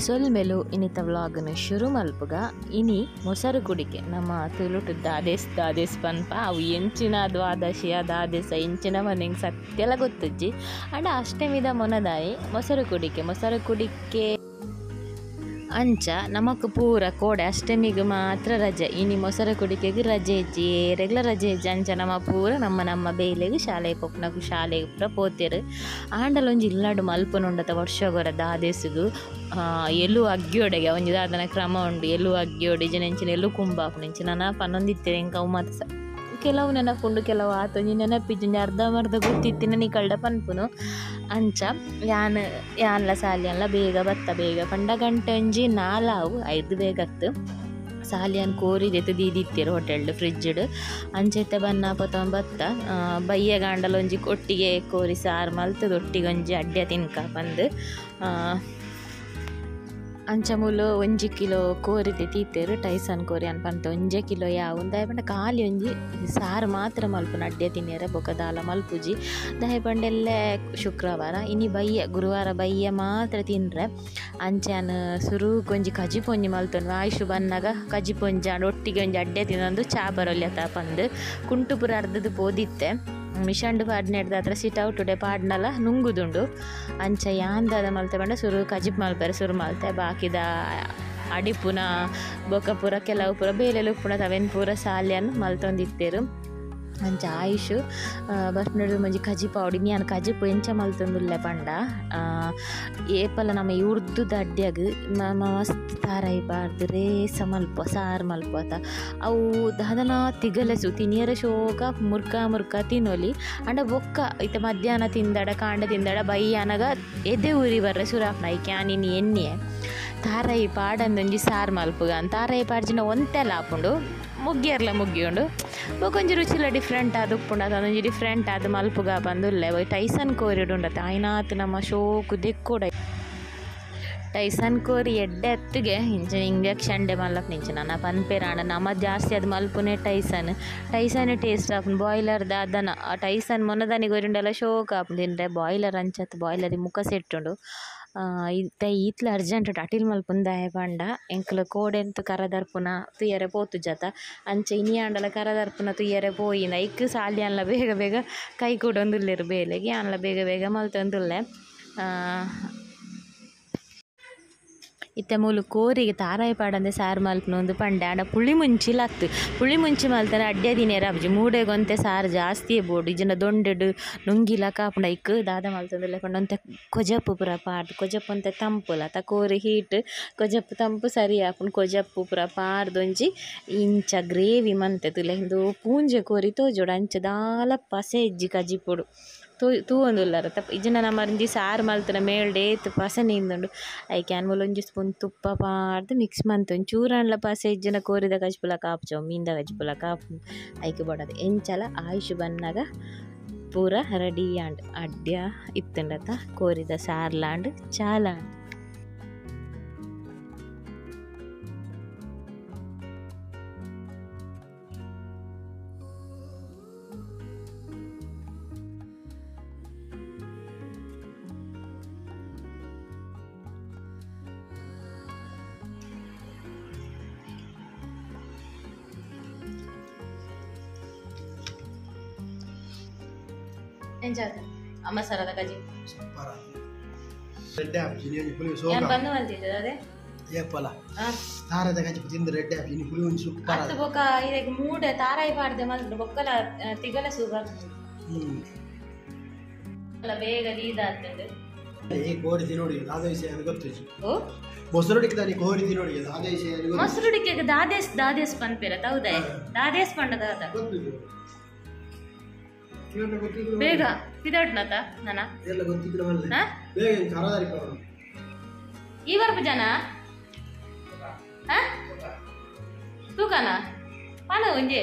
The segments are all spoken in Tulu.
ಸೊಲ್ಮೆಲು ಇನ್ನಿತ ವ್ಲಾಗ್ನು ಶುರು ಮಲ್ಪುಗ. ಇನಿ ಮೊಸರು ಕುಡಿಕೆ ನಮ್ಮ ತುಳುಟು ದಾದೇಸ್ ದಾದೇಸ್ ಪನ್ಪ ಅವು ಎಂಚಿನ ದ್ವಾದಶಿಯ ದಾದೇಸ ಎಂಚಿನ ಮನೆಗೆ ಸತ್ಯಲ ಗೊತ್ತುಜ್ಜಿ. ಅಂಡ ಅಷ್ಟಮಿದ ಮೊನದಾಯಿ ಮೊಸರು ಕುಡಿಕೆ ಮೊಸರು ಕುಡಿಕೆ ಅಂಚ ನಮಕ್ ಪೂರ ಕೋಡೆ ಅಷ್ಟಮಿಗೆ ಮಾತ್ರ ರಜೆ. ಇನಿ ಮೊಸರು ಕುಡಿಕೆಗೆ ರಜೆ ಇಜ್ಜಿ, ಏರೆಗ್ಲ ರಜೆ ಇಜ್ಜಿ. ಅಂಚ ನಮ್ಮ ಪೂರ ನಮ್ಮ ನಮ್ಮ ಬೇಲೆಗ್ ಶಾಲೆಗೆ ಪೋಪುನಕು ಶಾಲೆಗ್ ಪೂರ ಪೋತೆರ್. ಆಂಡಲ ಒಂಜಿ ಇಲ್ಲಡ್ ಮಲ್ಪುನುಂಡತ ವರ್ಷಗೊರ ದಾದೇಸುಗು ಎಲು ಅಗ್ಗಿಯೊಡೆಗೆ ಒಂಜಿ ದಾದನ ಕ್ರಮ ಉಂಡು. ಎಲು ಅಗ್ಗಿಯೊಡೆ ಇಜ್ಜಿಂಡ ಎಲು ಕುಂಬಾಪುನು ಇಂಚಿನ ನನ ಪನೊಂದಿತ್ತೆರ್. ಎಂಕ್ ಅವು ಮಾತ ಕೆಲವು ನೆನಪುಂಡು, ಕೆಲವು ಆತೊಂಜಿ ನೆನಪಿಜ್ಜಿ, ಒಂಜಿ ಅರ್ಧ ಮರ್ಧ ಗೊತ್ತಿತ್ತಿನ ನಿಕಲ್ಡ ಪನ್ಪುನು. ಅಂಚ ಯಾನ್ ಯಾನ್ಲ ಸಾಲಿಯನ್ಲ ಬೇಗ ಬತ್ತ ಬೇಗ ಪಂಡ ಗಂಟೆ ಒಂಜಿ ನಾಲಾವು ಐದು ಬೇಗತ್ತು ಸಾಲಿಯನ್ ಕೋರಿ ದೆತ್ತ್ ದೀದಿತ್ತೆರ್ ಹೋಟೆಲ್ಡ್ ಫ್ರಿಜ್ಡ್. ಅಂಚ ಇತ್ತೆ ಬನ್ನ ಪೊತೊಂದು ಬತ್ತ ಬಯ್ಯ ಗಾಂಡಲ ಒಂಜಿ ಒಟ್ಟಿಗೆ ಕೋರಿ ಸಾರು ಮಲ್ತುದು ಒಟ್ಟಿಗೆ ಒಂಜಿ ಅಡ್ಡೆ ತಿನ್ಕ ಪಂದ್. ಅಂಚ ಮೂಲು ಒಂಜಿ ಕಿಲೋ ಕೋರಿ ತೀತೆರ್ ಟೈಸನ್ ಕೋರಿ ಅನ್ಪಂತ ಒಂಜೆ ಕಿಲೋ ಯಾವು ದಾಯೆ ಪಂಡ ಖಾಲಿ ಒಂಜಿ ಸಾರು ಮಾತ್ರ ಮಲ್ಪುನು ಅಡ್ಡೆ ತಿನ್ಯರೆ ಬೊಕ ದಾಲ ಮಲ್ಪುಜಿ. ದಾಯೆ ಪಂಡ ಎಲ್ಲೆ ಶುಕ್ರವಾರ ಇನಿ ಬಯ್ಯ ಗುರುವಾರ ಬಯ್ಯ ಮಾತ್ರ ತಿನ್ರೆ. ಅಂಚ ಯಾನ್ ಸುರುಕು ಒಂಜಿ ಕಜಿಪು ಒಂಜಿ ಮಲ್ತೊನ್ವೆ. ಆಯುಷು ಬನ್ನಗ ಕಜಿಪು ಒಂಜಿ ಆಂಡ ಒಟ್ಟಿಗೆ ಒಂಜಿ ಅಡ್ಡೆ ತಿನ್ನೊಂದು ಚಾ ಬರೊಲ್ಯತ ಪಂದ್ ಕುಂಟು ಪೂರ ಅರ್ಧದ ಪೋದಿತ್ತೆ. ಮಿಷನ್ಡ್ ಪಾಡ್ನೆಡ್ದಾತ್ರ ಸಿಟ್ ಔಟುಡೆ ಪಾಡ್ನಲ ನುಂಗುದುಂಡು. ಅಂಚ ಯಾನ್ ದಾದ ಮಲ್ತೆ ಪಂಡ ಸುರು ಕಜಿಪು ಮಲ್ಪೆರೆ ಸುರು ಮಲ್ತೆ. ಬಾಕಿದ ಅಡಿಪುನ ಬೊಕ ಪೂರ ಕೆಲವು ಪೂರ ಬೇಲೆಲು ಉಪ್ಪುನ ಅವೆನ್ ಪೂರ ಸಾಲ್ಯನ್ ಮಲ್ತೊಂದಿತ್ತೆರ್. ಅಂಚ ಆಯುಷು ಬರ್ಪುನೆಡ್ದ್ ಒಂಜಿ ಕಜಿಪು ಆವೊಡು. ಇನಿ ಯಾನ್ ಕಜಿಪು ಎಂಚ ಮಲ್ತೊಂದುಲ್ಲೆ ಪಂಡ ಏಪಲ ನಮ ಈ ಉರ್ದುದ ಅಡ್ಡ್ಯಗ್ ನಮ ಮಸ್ತ್ ತಾರಾಯಿ ಪಾಡ್ದ್ ರೇಸ ಮಲ್ಪ ಸಾರು ಮಲ್ಪುವತ ಅವು ದಾದನ ತಿಗಲೆಸು ತಿನಿಯರೆ ಶೋಕ ಮುರ್ಕ ಮುರ್ಕ ತಿನ್ನೊಲಿ. ಆಂಡ ಬೊಕ್ಕ ಇತ್ತೆ ಮಧ್ಯಾಹ್ನ ತಿಂದಡ ಕಾಂಡೆ ತಿಂದಡ ಬಯ್ಯಾನಗ ಎದೆ ಉರಿ ಬರ್ರೆ ಸುರು ಆಪುಂಡು. ಐಕ್ ಯಾನ್ ಇನಿ ಎನ್ನಿಯೆ ತಾರಾಯಿ ಪಾಡಂದೊಂಜಿ ಸಾರು ಮಲ್ಪುಗ. ತಾರಾಯಿ ಪಾಡ್ಜಿಂಡ ಒಂತೆಲ ಆಪುಂಡು, ಮುಗ್ಗಿಯರ್ಲ ಮುಗ್ಗಿಯುಂಡು. ಬೊಕೊಂಜಿ ರುಚಿಲ ಡಿಫ್ರೆಂಟ್ ಆದ್ ಉಪ್ಪುಂಡು. ಅದೊಂಜಿ ಡಿಫ್ರೆಂಟ್ ಆದ್ ಮಲ್ಪುಗ ಪಂದುಲ್ಲೆ. ಟೈಸನ್ ಕೋರಿಡ್ ಉಂಡತ ಆಯ್ನಾತ್ ನಮ್ಮ ಶೋಕು ದೆಕ್ಕೊಡ. ಟೈಸನ್ ಕೋರಿ ಎಡ್ಡೆ ಅತ್ತಿಗೆ ಇಂಚಿನ ಇಂಜೆಕ್ಷನ್ ಡೆ ಮಲ್ಲಪ್ಪ ಇಂಚಿನ ನನ ಪನ್ಪೆರ್. ಆಂಡ ನಮ ಜಾಸ್ತಿ ಅದು ಮಲ್ಪುನೆ ಟೈಸನ್ ಟೈಸನ್ ಟೇಸ್ಟ್ ಆಪುಂಡು. ಬಾಯ್ಲರ್ ದಾದನ ಆ ಟೈಸನ್ ಮೊನದಾನಿ ಕೊರಿಂಡಲ ಶೋಕ್ ಆಪುಂಡು ತಿನ್ರೆ. ಬಾಯ್ಲರ್ ಅಂಚತ್ ಬಾಯ್ಲರ್ ಮುಖ ಸೆಟ್ಟುಂಡು. ಇತ್ತೆ ಈತ್ಲ ಅರ್ಜೆಂಟ್ ಅಟಿಲ್ ಮಲ್ಪುನು ದಾಯೆ ಪಂಡ ಎಂಕ್ಲ ಕೋಡೆಂತು ಕರ ದರ್ಪುನ ತೂಯರೆ ಪೋತುಜತ. ಅಂಚ ಇನಿ ಆಂಡಲ ಕರ ದರ್ಪುನ ತೂಯರೆ ಪೋಯಿನ ಐಕ್ ಸಾಲ್ಯನ್ಲ ಬೇಗ ಬೇಗ ಕೈ ಕೊಡೊಂದುಲ್ಲೆರ್ ಬೇಲೆಗ್. ಯಾನ್ಲ ಬೇಗ ಬೇಗ ಮಲ್ತೊಂದುಲ್ಲೆ. ಇತ್ತೆ ಮೂಲು ಕೋರಿಗೆ ತಾರಾಯಿ ಪಾಡಂದೆ ಸಾರು ಮಲ್ಪುನು ಪಂಡೆ. ಆಂಡ ಪುಳಿ ಮುಂಚಿಲ ಅತ್ತ್. ಪುಳಿ ಮುಂಚಿ ಮಲ್ತಂಡ ಅಡ್ಡೆ ತಿನ್ಯರೆ ಆಪುಜಿ. ಮೂಡೆಗೊಂತೆ ಸಾರು ಜಾಸ್ತಿಯೇ ಬೋಡು. ಇಜ್ಜಿಂಡ ದೊಂಡೆಡ್ ನುಂಗಿಲಕ ಆಪುಂಡು. ಐಕ್ ದಾದ ಮಲ್ತೊಂದುಲ್ಲೆ ಪಂಡ ಒಂತೆ ಕೊಜಪು ಪೂರ ಪಾಡ್ದ್ ಕೊಜಪು ಒಂತೆ ತಂಪುಲ ಅತ ಕೋರಿ ಹೀಟ್ ಕೊಜಪು ತಂಪು ಸರಿ ಆಪುಂಡು. ಕೊಜಪು ಪೂರ ಪಾಡ್ದ್ ಒಂಜಿ ಇಂಚ ಗ್ರೇವಿ ಮಂತೆ ತೂಲೆ ಇಂದು ಪೂಂಜೆ ಕೋರಿ ತೋಜೊಡು. ಅಂಚ ದಾಲ ಪಸೆ ಇಜ್ಜಿ ಕಜಿಪುಡು ತೂವೊಂದುಲ್ಲರತ. ಇಜ್ಜಿಂಡ ನಮ ಒಂಜಿ ಸಾರು ಮಲ್ತುನ ಮೇಲ್ಡ್ ಏತ್ ಪಸೆ ನೀಂದುಂಡು. ಐಕ್ ಯಾನ್ ಮೂಲು ಒಂಜಿ ಸ್ಪೂನ್ ತುಪ್ಪ ಪಾಡ್ದ್ ಮಿಕ್ಸ್ ಮಂತೆ ಒಂಚೂರಾಂಡಲ ಪಸೆ ಇಜ್ಜಿಂಡ ಕೋರಿದ ಕಜಿಪುಲ ಕಾಪುಜಿ ಅವು ಮೀನ್ದ ಕಜಿಪುಲ ಕಾಪುಂಡು. ಐಕ್ ಬೋಡಾದ್ ಎಂಚಲ ಆಯುಷು ಬನ್ನಗ ಪೂರ ರೆಡಿ ಆಂಡ್. ಅಡ್ಡ್ಯ ಇತ್ತುಂಡತ ಕೋರಿದ ಸಾರ್ಲಾಂಡ್ ಚಾಲಾಂಡ್. ಎಂಚ ಅಮ್ಮ ಸರದ ಕಜಿ ಸೂಪರ್ ರೆಡ್ ಆಪುಜಿ. ನೀ ಪುಳಿ ಸೋಕ ಯಾನ್ ಬಂದು ಮಲ್ತಿದ್ದೆ ಅದೇ ಏಪಲ ತಾರದ ಕಜಿ ತಿಂದು ರೆಡ್ ಆಪುಜಿ. ನೀ ಪುಳಿ ಒಂಜಿ ಸೂಪರ್ ಅತ್ತು ಬೊಕ ಇರೆಗ್ ಮೂಡೆ ತಾರಾಯಿ ಪಾಡ್ದೆ ಮಲ್ತು ಬೊಕ್ಕಲ ತಿಗಲ ಸೂಪರ್ ಅಲ್ಲ ಬೇಗ ದೀದಾತುಂಡು. ಈ ಕೋರಿ ತಿನ್ನೋಡಿ ದಾದ ವಿಷಯ ಅಂತ ಗೊತ್ತಿಜ್ಜಿ. ಓ ಮೊಸರುಡಿಕೆ ದಾನಿ ಕೋರಿ ತಿನ್ನೋಡಿ ದಾದ ವಿಷಯ ಅಂತ ಗೊತ್ತು. ಮೊಸರುಡಿಕೆ ದಾದೇಸ್ ದಾದೇಸ್ ಪನ್ಪೆರ ಹೌದಾ? ದಾದೇಸ್ ಪಂಡ ದಾದ ಗೊತ್ತಿಜ್ಜಿ. ಬೇಗ ಪಿದಡ್ನತ ನನ ಎಲ್ಲ ಗೊತ್ತಿದ್ರೆ ಮಲ್ಲೆ ಬೇಗ ಕರದಾರಿ ಕೊಡು. ಈ ಬರ್ಪು ಜನ ತೂಕನ ಪಣ ಒಂಜೆ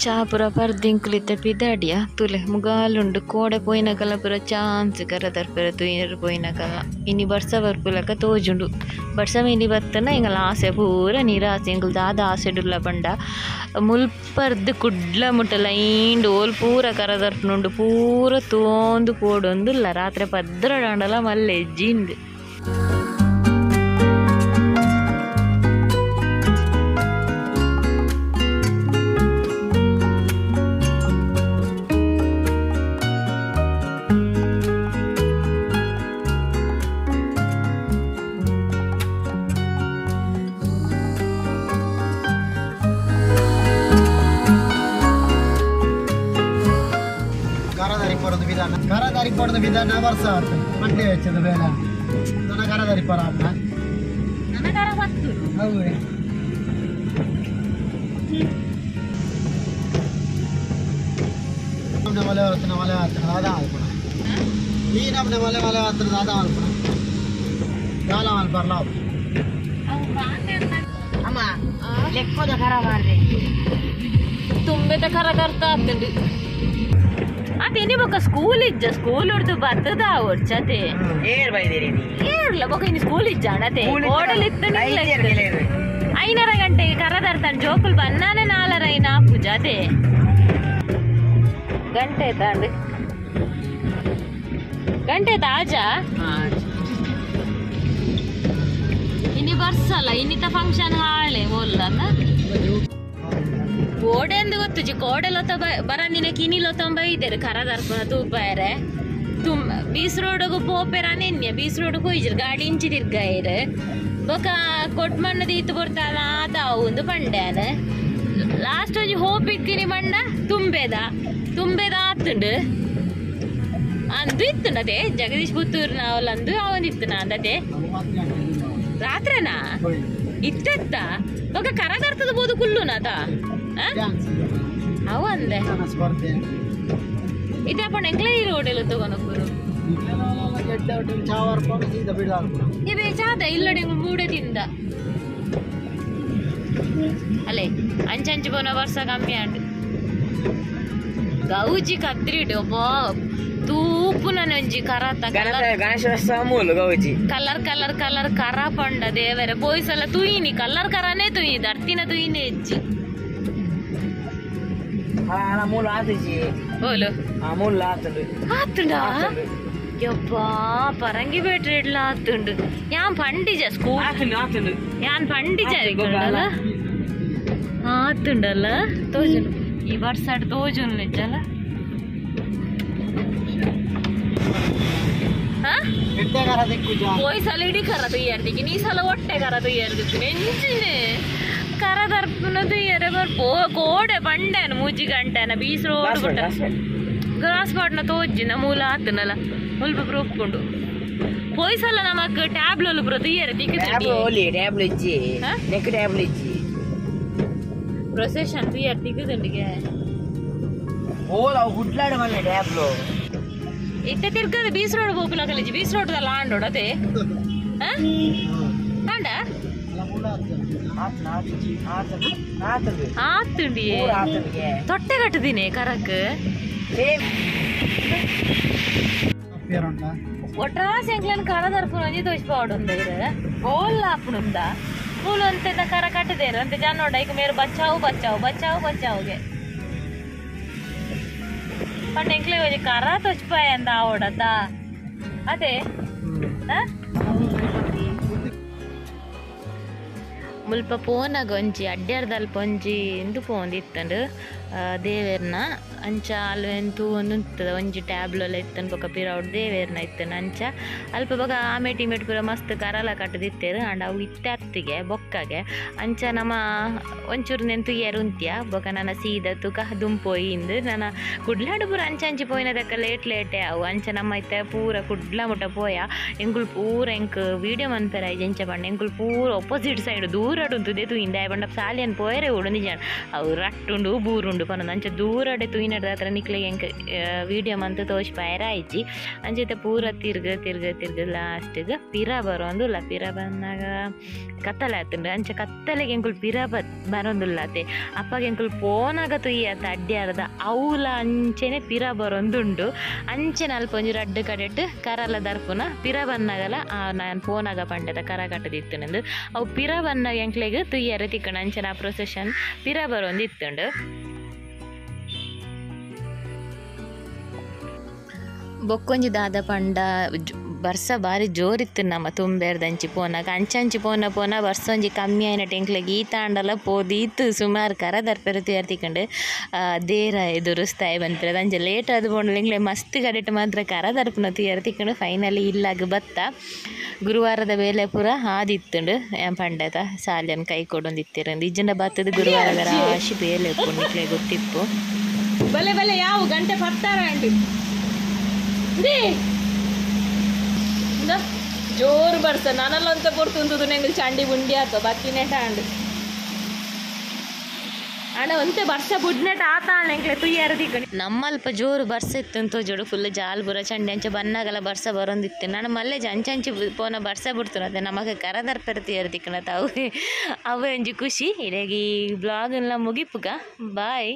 ಚಾ ಪೂರ ಪರ್ದಿಂಕುಲಿತ್ತ ಪಿದಾಡಿಯ ತುಲೆ ಮುಗಾಲುಂಡು ಕೋಡೆ ಪೋಯಿನಕಲ ಪೂರ ಚಾನ್ಸ್ ಕರ ತರ್ಪೆರೆ ತುಯೆರ್ ಪೋಯಿನಕಲ ಇನಿ ಬರ್ಸ ಬರ್ಪುಲಕ ತೋಜುಂಡು ಬರ್ಸ ಮಿನಿ ಬತ್ತನ ಎಂಗಲ ಆಸೆ ಪೂರ ನಿರಾಸೆ ಎಂಕುಲು ದಾದ ಆಸೆಡುಲ್ಲ ಪಂಡ ಮುಲ್ಪರ್ದ್ ಕುಡ್ಲ ಮುಟ್ಟ ಲೈನ್ಡ್ ಓಲ್ ಪೂರ ಕರ ತರ್ಪುನುಂಡು ಪೂರ ತೋಂದು ಪೋಡೊಂದುಲ್ಲ ರಾತ್ರೆ ಪದ್ರಡಾಂಡಲ ಮಲ್ಲೆ ಜಿಂದ್ ಕರದಾರಿ ಪಡೆದ ವಿಧಾನ ವರ್ಷ ಮಂಡೆ ವೆಚ್ಚದ ಬೇಡ ನನ್ನ ಕರದಾರಿ ಪರ ಅಮ್ಮ ಹೌದು ಮಲೆ ಹೊತ್ತಿನ ಮಲೆ ಹತ್ತಿರ ದಾದ ಆಲ್ಪಣ ಈ ನಮ್ಮನೆ ಮಲೆ ಮಲೆ ಹತ್ತಿರ ದಾದ ಆಲ್ಪಣ ದಾಲ ಮಲ್ಪರ್ಲ ಅಮ್ಮ ಲೆಕ್ಕದ ಕರ ಮಾಡ್ರಿ ತುಂಬೆದ ಕರ ಕರ್ತಾ ಆಗ್ತದೆ ಅದೇನಿ ಬೊಕ ಸ್ಕೂಲ್ ಇಜ್ಜ ಸ್ಕೂಲ್ ಉರ್ದು ಬತ್ತದ ಒರ್ಚತೆ ಏರ್ ಬೈದಿರಿ ಏರ್ಲ ಬೊಕ ಇನ್ನು ಸ್ಕೂಲ್ ಇಜ್ಜ ಅಣತೆ ಓಡಲ್ ಇತ್ತು ಐನರ ಗಂಟೆಗೆ ಕರದರ್ತಾನೆ ಜೋಕುಲ್ ಬನ್ನಾನೆ ನಾಲರ ಐನ ಪೂಜಾತೆ ಗಂಟೆ ತಾಂಡು ಗಂಟೆ ತಾಜಾ ಇನಿ ಬರ್ಸಲ್ಲ ಇನ್ನಿತ ಫಂಕ್ಷನ್ ಹಾಳೆ ಓಲ್ಲನ ಕೋಡೆಂದು ಗೊತ್ತುಜಿ ಕೋಡೆಲೊತ್ತ ಬರಂದಿನ ಕಿನಿಲೊತ್ತೊಂಬ ಇದ್ದೇರು ಕರದರ್ಪುನ ತೂಪಾಯರೆ ತುಮ್ ಬೀಸ್ ರೋಡ್ಗು ಪೋಪೆರ ನೆನ್ನೆ ಬೀಸ್ ರೋಡ್ ಕೊಯ್ಜಿರ್ ಗಾಡಿ ಇಂಚಿ ತಿರ್ಗಾಯರು ಬೊಕ ಕೊಟ್ಮಣ್ಣದ ಇತ್ತು ಕೊಡ್ತಾನ ಆತ ಒಂದು ಪಂಡ್ಯಾನ ಲಾಸ್ಟ್ ಒಂಜಿ ಹೋಪ್ ಇಕ್ಕಿನಿ ಮಂಡ ತುಂಬೆದ ತುಂಬೆದ ಆತುಂಡು ಅಂದು ಇತ್ತು ಅದೇ ಜಗದೀಶ್ ಪುತ್ತೂರು ನಾವಲ್ಲ ಅಂದು ಅವನಿತ್ತು ನಾ ಅಂದತೆ ರಾತ್ರಿನಾ ಇತ್ತೆತ್ತ ಬೊಕ ಕರದರ್ತದ ಬೋದು ಕುಲ್ಲುನಾತ ಅವ ಅಂದೆ ಇದೇ ಎಂಕ್ಲೇ ಈ ರೋಡೆಲ್ಲ ತಗೊಂಡು ಇವೇ ಚಾದ ಇಲ್ಲಡೆ ಮೂಡೆ ತಿಂದ ಅಲ್ಲೇ ಅಂಚಂಚು ಪೋನ ವರ್ಷ ಕಮ್ಮಿ ಆಂಡು ಗೌಜಿ ಕದ್ರಿಡು ಒಬ್ಬ ತೂಪುನ ಒಂಜಿ ಕರತ ಗೌಜಿ ಕಲರ್ ಕಲರ್ ಕಲರ್ ಕರ ಪಂಡ ದೇವರ ಪೋಯ್ಸಲ ತುಯಿನಿ ಕಲರ್ ಕರನೇ ತುಯಿ ದರ್ತಿನ ತುಯಿನಿ ಹೆಜ್ಜಿ ಮೂಲ ಆತುಜಿ ಓಲು ಮೂಲ ಆತುಂಡು ಆತುಂಡಾ ಯಬ್ಬಾ ಪರಂಗಿ ಬೇಟ್ರೆ ಇಡ್ಲ ಆತುಂಡು ಯಾನ್ ಪಂಡಿಜ ಸ್ಕೂಲ್ ಆತುಂಡು ಯಾನ್ ಪಂಡಿಜ ಆತುಂಡಲ್ಲ ತೋಜುನು ಈ ವರ್ಷ ತೋಜುನು ನಿಜಲ್ಲ ಪೋಯ್ ಸಲ ಇಡೀ ಕರ ತುಯ್ಯರ್ದಿಕ್ಕಿ ನೀ ಸಲ ಹೊಟ್ಟೆ ಕರ ತುಯ್ಯರ್ದಿಕ್ಕು ನೆಂಚಿನೆ ಕರ ತರ್ಪುನ ತುಯ್ಯರೆ ಬರ್ಪೋ ಕೋಡೆ ಬಂಡೆನ ಮೂಜಿ ಗಂಟೆನ ಬೀಸ್ ರೋಡ್ ಬಿಟ್ಟ ಗ್ರಾಸ್ ಪಾಟ್ನ ತೋಜಿನ ಮೂಲ ಆತನಲ್ಲ ಮುಲ್ಪ ಪ್ರೂಫ್ ಪೋಯ್ ಸಲ ನಮಕ್ ಟ್ಯಾಬ್ಲೊಲು ಪೂರ ತುಯ್ಯರೆ ತಿಕ್ಕು ಟ್ಯಾಬ್ಲು ಇಜ್ಜಿ ನೆಕ್ ಟ್ಯಾಬ್ಲು ಇಜ್ಜಿ ಪ್ರೊಸೆಷನ್ ತುಯ್ಯರ್ ತಿಕ್ಕುದುಂಡಿಗೆ ಓಲ ಅವು ಗುಡ್ಲಾಡ ಮಲ್ಲೆ ಟ್ಯಾಬ್ಲು ಇತ್ತೆ ತಿರ್ಗದ ಬೀಸ್ ರೋಡ್ ಪೋಪುಲ ಕಲಿಜಿ ಬೀಸ್ ರೋಡ್ ದಲ್ಲ ಆಂಡೋಡ ಅದೇ ಆಂಡ ಆತುಂಡಿ ತೊಟ್ಟೆ ಕಟ್ಟದಿನಿ ಕರಕ್ ಒಟ್ರಾಸಿ ಎಂಕ್ಲನ್ ಕರ ತರ್ಪುನ ಒಂಜಿ ತೋಜ್ಪಾವಡುಂದ ಇರ ಓಲ್ ಆಪುನುಂದ ಮೂಲು ಅಂತೆದ ಕರ ಕಟ್ಟದೇರು ಅಂತೆ ಜಾನೋಡ ಐಕ್ ಮೇರು ಬಚ್ಚಾವು ಬಚ್ಚಾವು ಬಚ್ಚಾವು ಬಚ್ಚಾವುಗೆ ಪಂಡ ಎಂಕ್ಲೆ ಒಂಜಿ ಕರ ತೋಜ್ಪಾಯ ಅಂದ ಆವಡದ ಅದೇ ಮುಲ್ಪ ಪೋನಾಗ ಒಂಜಿ ಅಡ್ಡ್ಯಾರ್ದಲ್ಪ ಒಂಜಿ ಇಂದು ಪೋಂದು ಇತ್ತಂಡು ದೇವೆರ್ನ ಅಂಚ ಅಲ್ವೆನ್ ತೂವೊಂದು ಇತ್ತದ ಒಂಜಿ ಟ್ಯಾಬ್ಲೊಲ ಇತ್ತನ್ ಬೊಕ ಪಿರವುಡ್ ದೇವೆರ್ನ ಇತ್ತನ್ ಅಂಚ ಅಲ್ಪ ಬೊಕ ಆಮೇಟ್ ಇಮೇಟ್ ಪೂರ ಮಸ್ತ್ ಕರಲ ಕಟ್ಟದಿತ್ತೇರು ಆಂಡ ಅವು ಇತ್ತೆ ಅತ್ತಿಗೆ ಬೊಕ್ಕಗೆ ಅಂಚ ನಮ ಒಂಚೂರು ನೆನ್ ತುಯ್ಯರ್ ಉಂತ್ಯ ಬೊಕ ನನ ಸೀದ ತುಕ ದುಂಪೋಯಿ ಇಂದು ನನ ಕುಡ್ಲಾಡು ಪೂರ ಅಂಚ ಅಂಚಿ ಪೋಯಿನದಕ್ಕ ಲೇಟ್ ಲೇಟೇ ಅವು ಅಂಚ ನಮ್ಮ ಇತ್ತೆ ಪೂರ ಕುಡ್ಲ ಮುಟ್ಟ ಪೋಯ ಎಂಕುಲು ಪೂರ ಎಂಕ್ ವೀಡಿಯೋ ಮನ್ಪೆರ ಎಂಚ ಪಂಡ ಎಂಕುಲು ಪೂರ ಅಪೋಸಿಟ್ ಸೈಡ್ ದೂರ ಉಂತುದೆ ತುಯಿಂದೆ ಪಂಡ ಸಾಲಿಯನ್ ಪೋಯರೆ ಉಡು ನಿಜ ಅವು ರಟ್ಟುಂಡು ಬೂರುಂಡು ಉಂಡು ಪನೊಂದು ಅಂಚ ದೂರಡೆ ತೂಯಿನಡ್ದಾತ್ರ ನಿಕ್ಲೆಗ್ ಎಂಕ್ ವೀಡಿಯೋ ಮಂತ್ ತೋಜ್ಪಾಯೆರ ಆಯ್ಜಿ. ಅಂಚ ಇತ್ತೆ ಪೂರ ತಿರ್ಗ ತಿರ್ಗ ತಿರ್ಗ ಲಾಸ್ಟ್ಗ್ ಪಿರ ಬರೋಂದುಲ್ಲ. ಪಿರ ಬನ್ನಗ ಕತ್ತಲೆ ಆತುಂಡು. ಅಂಚ ಕತ್ತಲೆಗೆ ಎಂಕುಲು ಪಿರ ಬರೋಂದುಲ್ಲತೆ. ಅಪ್ಪಗ ಎಂಕುಲು ಪೋನಾಗ ತುಯ್ಯತ ಅಡ್ಯಾರದ ಅವುಲ ಅಂಚೆನೆ ಪಿರ ಬರೋಂದುಂಡು. ಅಂಚೆನೆ ಅಲ್ಪ ಒಂಜಿ ರಡ್ಡ್ ಕಡೆಟ್ ಕರಲ ದರ್ಪುನ ಪಿರ ಬನ್ನಗಲ ನಾನು ಪೋನಾಗ ಪಂಡೆದ ಕರ ಕಟ್ಟದಿತ್ತುಂಡು. ಅವು ಪಿರ ಬನ್ನಗ ಎಂಕ್ಲೆಗ್ ತುಯ್ಯರೆ ತಿಕ್ಕುಂಡು. ಅಂಚನೆ ಆ ಪ್ರೊಸೆಷನ್ ಪಿರ ಬರೋಂದಿತ್ತುಂಡು. ಬೊಕ್ಕೊಂಜಿ ದಾದ ಪಂಡ ಬರ್ಸ ಬಾರಿ ಜೋರಿತ್ತು ನಮ್ಮ ತುಂಬೆರ್ದಂಚಿ ಪೋನಾಗ. ಅಂಚಂಚಿ ಪೋನ ಪೋನ ಬರ್ಸ ಒಂಜಿ ಕಮ್ಮಿ ಆಯಿನ ಎಂಕ್ಲೆಗ್ ಈತಾಂಡಲ ಪೋದೀತು ಸುಮಾರು ಕರ ದರ್ಪೆರೆ ತುಯರ್ ತಿಕ್ಕುಂಡು. ದೇರ ಎದುರುಸ್ತಾಯಿ ಪನ್ಪೆರ್ ಅಂಚ ಲೇಟ್ ಆದ್ ಪೋಂಡಲ ಎಂಕ್ಲೆ ಮಸ್ತ್ ಕಡೆಟ್ ಮಾತ್ರ ಕರ ದರ್ಪುನ ತುಯರ್ ತಿಕ್ಕುಂಡು. ಫೈನಲಿ ಇಲ್ಲಾಗ್ ಬತ್ತ. ಗುರುವಾರದ ಬೇಲೆ ಪೂರ ಆದಿತ್ತುಂಡು. ಪಂಡೆತ ಸಾಲ್ಯನ್ ಕೈ ಕೊಡೊಂದಿತ್ತೆರ್ ಇಜ್ಜಂಡ ಬತ್ತದ ಗುರುವಾರದ ರಾಶಿ ಬೇಲೆ ಉಪ್ಪುಂಡು ನಿಕ್ಲೆಗ್ ಗೊತ್ತಿಪ್ಪು. ಬಲೆ ಬಲೆ ಯಾವ ಗಂಟೆ ಪತ್ತಾರ ಆಂಡ್ ಜೋರು ಬರ್ಸ ನಾನಲ್ಲಂತ ಪೊರ್ತುಂದು ಎಂಗಲ್ ಚಂಡಿ ಬುಂಡಿ ಆತ ಬತ್ತಿನೆಟ ಆಂಡ್ ಅಣ್ಣ ಒಂತೆ ಬರ್ಸ ಬುಡ್ನೆಟ ಆತ ಎಂಕ್ಲೆ ತುಯ್ಯಾರ ತಿಕ್ಕಣಿ. ನಮ್ಮಲ್ಪ ಜೋರು ಬರ್ಸ ಇತ್ತು ತೋಜೋಡು ಫುಲ್ ಜಾಲ್ ಬುರ ಚಂಡಿ ಅಂಚ ಬನ್ನಗಲ ಬರ್ಸ ಬರೋಂದಿತ್ತು. ನಾನು ಮಲ್ಲೆಜ ಅಂಚಂಚಿ ಪೋನ ಬರ್ಸ ಬಿಡ್ತು ನಮಗ ಕರ ದರ್ಪೆರ ತುಯ್ಯಾರ ತಿಕ್ಕಣ ತಾವು ಅವು ಒಂಜಿ ಖುಷಿ. ಇಡೆಗ್ ಈ ಬ್ಲಾಗ್ ಎಲ್ಲ ಮುಗಿಪುಗ. ಬಾಯ್.